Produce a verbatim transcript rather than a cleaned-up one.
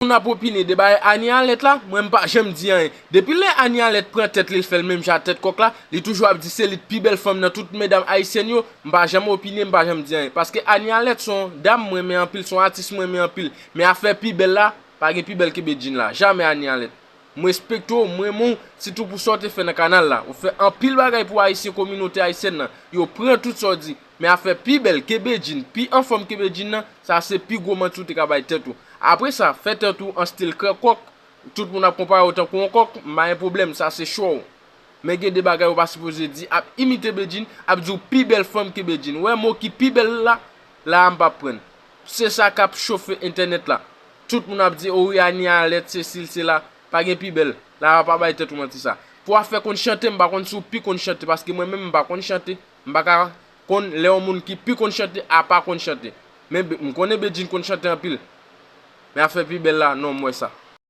Moun ap opine de bagay Anie Alerte la, mwen m pa janm di anyen. Depi lè Anie Alerte pran tèt li, l fè l menm jan ak tèt kòk la, li toujou ap di se li k pi bèl fanm nan tout medam ayisyèn yo, m pa janm opine, m pa janm di anyen. Paske Anie Alerte se yon dam mwen renmen anpil, se yon atis mwen renmen anpil. Men afè pi bèl la, pa gen pi bèl ke Bedjine la. Jamè Anie Alerte. M respekte w, m renmen w, sitou pou sa w te fè nan kanal la. Ou fè anpil bagay pou ayisyen, kominote ayisyèn nan. Yo pran tout sa w di. Men afè pi bèl ke Bedjine, pi anfòm ke Bedjine nan, sa se pi gwo manti w te ka bay tèt ou. Apre sa, fè tèt ou an stil krè kòk, tout moun ap konpare w tankou yon kòk, m pa gen pwoblèm, sa se chwa w. Men gen de bagay ou pa sipoze di, ap imite Bedjine, ap di w pi bèl fanm ke Bedjine. Ou wè mo ki pi bèl la, la a m p ap prann. Se sa k ap chofe entènèt la. Tout moun ap di, o wi, Anie Alerte, sesi, sela, pa gen pi bèl. La a pa bay tèt ou manti sa. Pou afè konn chante, m pa konn si w pi konn chante, paske mwen menm m pa konn chante. M pa ka konn lè yon moun ki pi konn chante a pa konn chante. Men Be- m konnen Bedjine konn chante anpil. Men afè pi bèl la, non, m wè sa.